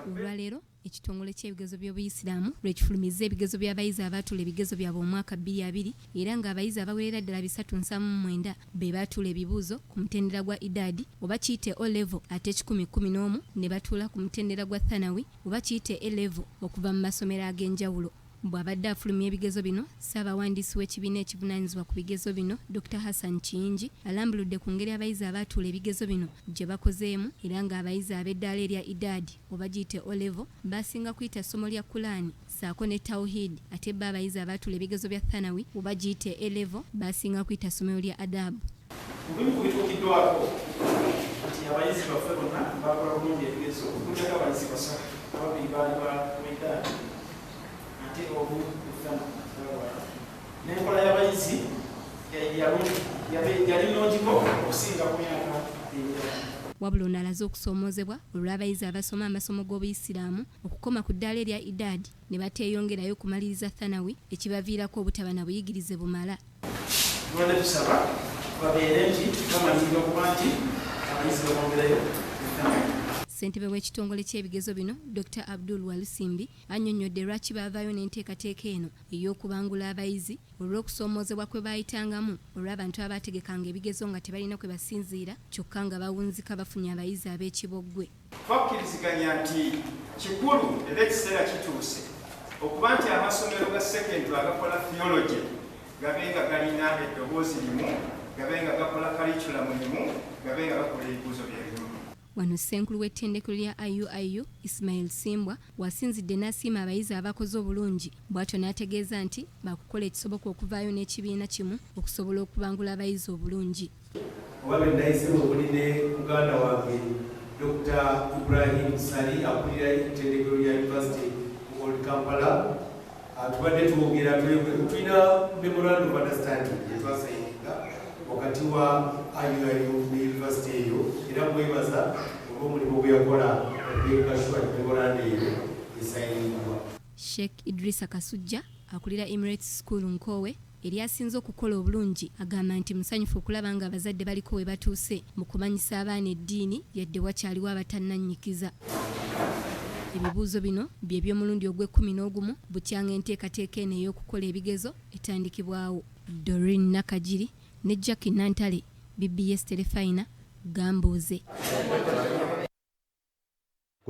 Olwaleero ekitongole ky'ebigezo by'Obuyisiraamu lwekifulumizza ebigezo by'abayizi abaatuula ebigezo byabwe omwaka bbiri abiri, era ng'abayizi abawerera ddala 379 be baatuula ebibuuzo ku mutendera gwa Idaadi oba kiyite O Level ate 111 ne batuula ku mutendera gwa Thanawi oba kiyite A Level okuva mu masomero ag'enjawulo. Bw'abadde afulumya ebigezo bino, Ssaabawandiisi w'ekibiina ekivunaanyizibwa ku bigezo bino, Dokita Hassan Kiyingi alambuludde ku ngeri abayizi abaatuula ebigezo bino gye bakozeemu era ng'abayizi ab'eddaala erya Idaadi oba giyite O Level baasinga kuyita ssomo lya Kulaani ssaako ne Tawheed ate bo abayizi abaatuula ebigezo bya Thanawi oba giyite A Level baasinga kuyita ssomero lya Adab. Mu bimu ku bituukiddwako nti abayizi baffe bonna baakola bulungi ebigezo okuggyako abayizi basatu, ababiri baali ba Idaadi ate omu Thanawi. N'enkola y'abayizi yali nnungiko okusinga ku myaka emirala. Wabula ono alaze okusoomoozebwa olw'abayizi abasoma amasomo g'Obuyisiraamu okukoma ku ddaala erya Idaadi ne bateeyongerayo kumaliriza Thanawi ekibaviirako obutaba na buyigirize bumala. Tubadde tusaba babeere nti bamalirira okuba nti abayizi babongerayo. Ssentebe w'ekitongole ky'ebigezo bino, Dokita Abdul Walusimbi annyonnyodde lwaki baavaayo n'enteekateeka eno ey'okubangula abayizi olw'okusoomoozebwa kwe baayitangamu olw'abantu abaategekanga ebigezo nga tebalina kwe basinziira kyokka nga bawunzika bafunye abayizi ab'ekiboggwe. Twakkiriziganya nti kikulu era ekiseera kituuse okuba nti amasomero ga secondary agakola theology gabe nga galina eddoboozi limu, gabe nga gakola curriculum limu, gabe nga gakola ebibuuzo bye bimu. Wano Ssenkulu w'ettendekero lya IUIU, Ismail Ssimbwa w'asinzidde n'asiima abayizi abakoze obulungi bw'atyo n'ategeeza nti baakukola ekisoboka okuvaayo n'ekibiina kimu okusobola okubangula abayizi obulungi. Oba be nayise mwe muli ne muganda wange Dokita Ibrahim Ssali akulira ettendekero lya University mu Old Kampala. Tubadde twogera, tulina memorandum of understanding gye twasayininga wakati wa IUIU ne university eyo, era mwebaza olw'omulimu gwe yakola okumakinga sure nti memorandum eyo esayiningibwa. Sheikh Idrisa Kasujja akulira Emirates School Nkoowe eryasinze okukola obulungi agamba nti musanyufu okulaba ng'abazadde baliko we batuuse mu kumanyisa abaana eddiini yadde wakyaliwo abatannannyikiza. Ebibuuzo bino bye by'omulundi ogw'ekkumi n'ogumu bukyanga enteekateeka eno ey'okukola ebigezo etandikibwawo. Doreen Nakagiri ne Jackie Nantale, BBS Terefayina, Gambuuze.